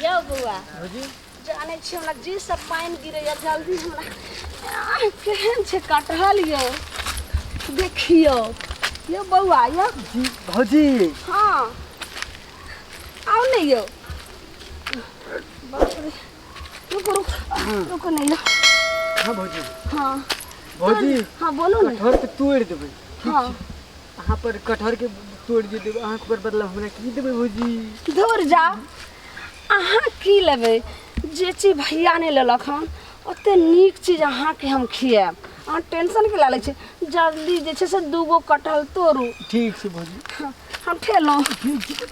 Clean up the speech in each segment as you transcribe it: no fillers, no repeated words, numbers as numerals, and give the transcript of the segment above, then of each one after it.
यौ बौआ। भौजी। जानै छी हमरा जी सब पानि गिरैया जल्दी हमरा केहन छै कटहल यौ, देखियौ यौ बौआ यौ। जी भौजी। हाँ आउ ने यौ। बाप रे, रुको रुको रुको ने यौ। हाँ भौजी। हाँ भौजी। हाँ बोलू ने। कटहर के तोड़ि देबै। हाँ। अहाँ पर कटहर के तोड़ि जे देबै, अहाँके पर बदला हमरा की देबै भौजी? दूर जा, अहाँ की लेबै? जे चीज भैया नहि लेलक हन ओते नीक चीज अहाँके हम खियाएब। अहाँ टेंशन के लै छी, जल्दी जे छै से दूगो कटहल तोड़ू। ठीक छै भौजी। हाँ, हम ठेलहुँ। ठीक छै।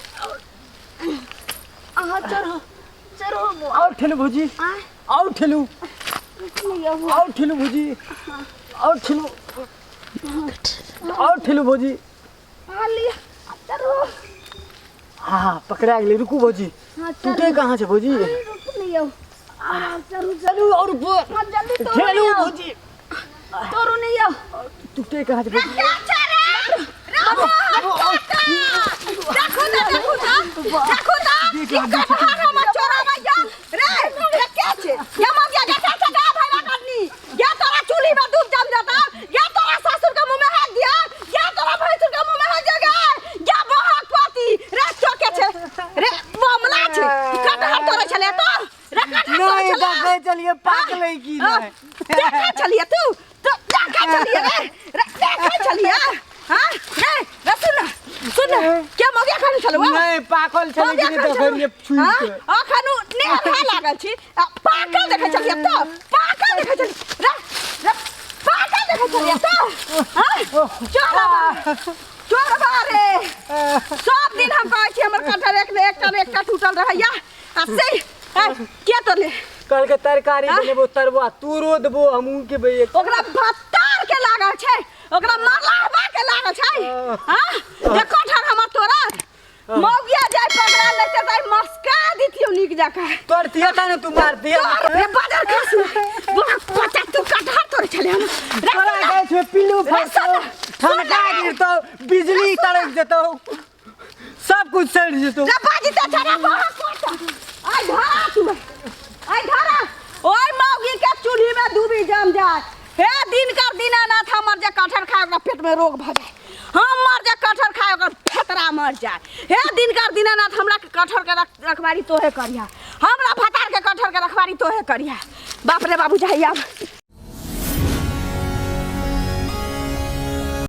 अहाँ चढ़ू चढ़ू बौआ। आओर ठेलू भौजी। आँय? आओर ठेलू। नहि यौ। आओर ठेलू भौजी, आओर ठेलू, आओर ठेलू भौजी। हाँ लिअ, चढ़ू। हाँ पकड़ा गेलै, रुकू भौजी। हाँ, चढ़ू। टूटे कहाँ छै भौजी? अरे, रुकू ने यौ। आराम चढ़ू। चलू और ऊपर। हाँ जल्दी तोड़ू। ठेलू यौ। भौजी। तोड़ू ने यौ। टूटे कहाँ छै भौजी? देखू तऽ, देखू तऽ, देखू तऽ, देख ई लो, देख। कटहर हमर चोराबैया रे। रे के छै ये मगिया? देखै छै गा भैला करनी या तोरा चूल्ही में डूब जम जाता, या तोरा ससुर के मुंह में हाथ दिया, या तोरा भैंसुर के मुंह में हाथ दिया गे, या बहक पति रे। चोके छै रे, बमला छै। ई कटहर तोड़ै छलै तो रे? कटहर तोड़ै नहीं छलै? देखै चलिए पाकलै की हाँ, नहि। देखै छलियै तू तो? देखै छलियै रे? रे देखै छलियै? हाँ रे रे, सुन सुन, के मगिया खाने छलौ? नहि, पाकल छलै कि नहि देखलियै छुइ के। अखन नेहा लागल छी। आ, पाकल देखै छलियै तो? पाकल देखै छलियै रे? रे पाकल देखै छलियै तो? हाँ चोरबा चोरबा रे, सब दिन हम कहै छी हमर कटहर एक ने एकटा ने एकटा टूटल रहैया आ से के तोड़ले? कहलकै तरकारी हाँ? बनेबो, तरबा तोरो देबो हमहूँ के भैया। ओकरा भत्तार के लागल छै, ओकरा मरलाहबा के लागल छै। हाँ जे कटहर हमर तोड़त मौगिया जाय पकड़ा लेते ताई मस्का दितियौ नीक जकाँ। तोड़ दिया था ना, तू मार दिया। तोर रे बाजार खासू बड़ा पचा, तू कटहर तोड़े छले हम रे? तोरा गाछ में पिल्लू फंसतो, ठनका गिरतो, बिजली तड़क जेतो, सब कुछ सड़ जेतो। रे बाजी ते छड़ा बड़ा कोटा आई धरा तू, आई धरा। ओय मौगी के चूल्ही में डूबी जम जाए। हे दिन कर दीनानाथ, हमर जे कटहर खाए ओकरा पेट में रोग भऽ जाए, हमर जे कटहर खाए ओकर फेतरा मर जाए। हे दिन कर दीनानाथ, हमरा के कटहर के रखवारी तोहे करिहा, हमरा भतार के कटहर के रखवारी तोहे करिहा। बाप रे बाबू, जाइए अब।